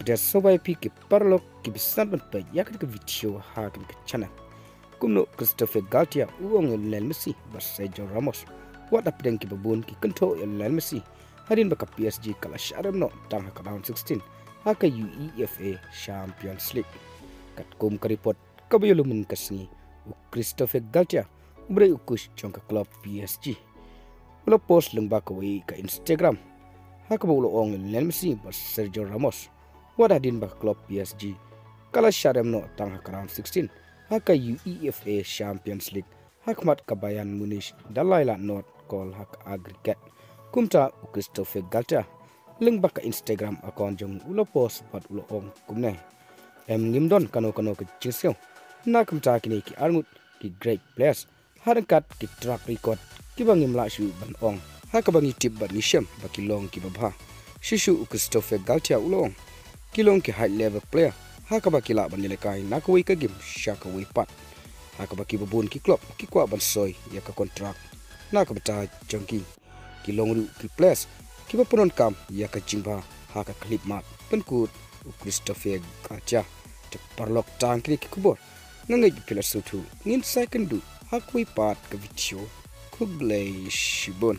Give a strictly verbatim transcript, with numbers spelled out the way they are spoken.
Te sngewbha ïa phi ki paralok kiba sngewbha ban peit ïa kane ka video ha kane ka channel. Kumno Christopher Galtier u ong ïa u Lionel Messi bad Sergio Ramos, wat hapdeng kiba bun ki kynthoh ïa u Lionel Messi hadien ba ka P S G ka la shah rem noh tang ha ka round sixteen ha ka UEFA Champions League. Katkum ka report kaba ïalum mynne ka sngi, u Christopher Galtier, u briew u coach jong ka club P S G, u la post lyngba kawei ka Instagram ha kaba u la ong ïa u Lionel Messi bad Sergio Ramos, wat hadien ba ka club P S G ka la shah rem noh tang ha ka round sixteen ha ka UEFA Champions League ha khmat ka Bayern Munich da lai la nod kol ha ka aggregate. Kumta u Christopher Galtier lyngba ka Instagram account jong u la post bad u la ong kumne: Em, ngim don kano kano ka jingsngew na ka bynta kine ki arngut ki great players, ha ryngkat ki track record kiba ngim lah shuh ban ong, ha kaba ngi tip bad ngi shem ba ki long kiba bha. Shuh shuh u Christopher Galtier u la ong, ki long ki high level player ha kaba ki lah ban ïalehkai na kawei ka game sha kawei pat, ha kaba kiba bun ki club ki kwah ban soi ïa ka contract na ka bynta jong ki. Ki long ruh ki players kiba pyndonkam ïa ka jingbha ha ka khyllipmat, pynkut u Christopher Galtier. Te paralok, tang kine ki khubor. Nga ngeit ba phi la sngewthuh. Ngin sa ïakynduh ha kawei pat ka video. Khublei shibun.